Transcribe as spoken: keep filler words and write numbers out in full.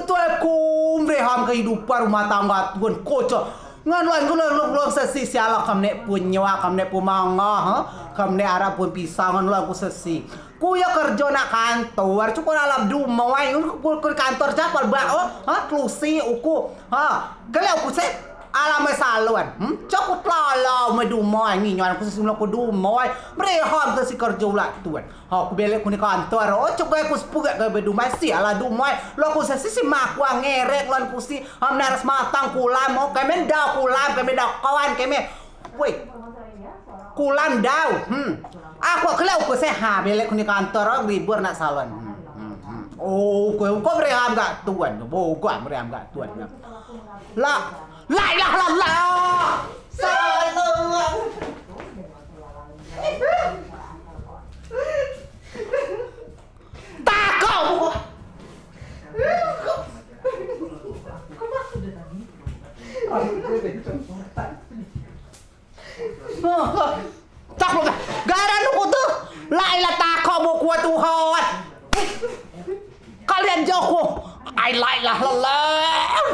Tuai ku mreham kehidupan rumah tangga tun ko coa. Ngen luan ku luan luan sesi siala kam nek pun nyewa, kam nek pun manga, ha? Kam nek arak pun pisang, ngen luan ku sesi. Ku yo kerjo nak kantor, cukup alam dumai, ku, ku kantor capal ba, oh, ha? Kelusi uku, ha? Kele uku se alam salon, hmm? Cukup lalau me dumai, nginyan ku sesi mula ku dumai. Mreham sesi kerjo ulak tun. Ha, ku belek ku ni kantor. Oh, cok gai ku sepugak gai bedumai, siala dumai. Lo ku sesi si makua ngerek lan ku si, ha, menaras matang kulam, oh, keme dau kulam, keme dau kawan, keme. Woi. Kulam dau. Hmm. Aku kele uku se, ha, belek ku ni kantor, oh, libur nak salon. Hmm, hmm, hmm. Oh, ku, ku mreham gak tun. Boga mreham gak tun. La, la ilaha illallah. Sallallahu. Takok. Takok. Gara nuku tu. La ilah takok bu kuat Tuhan. Kalian joko. Ai la ilaha illallah.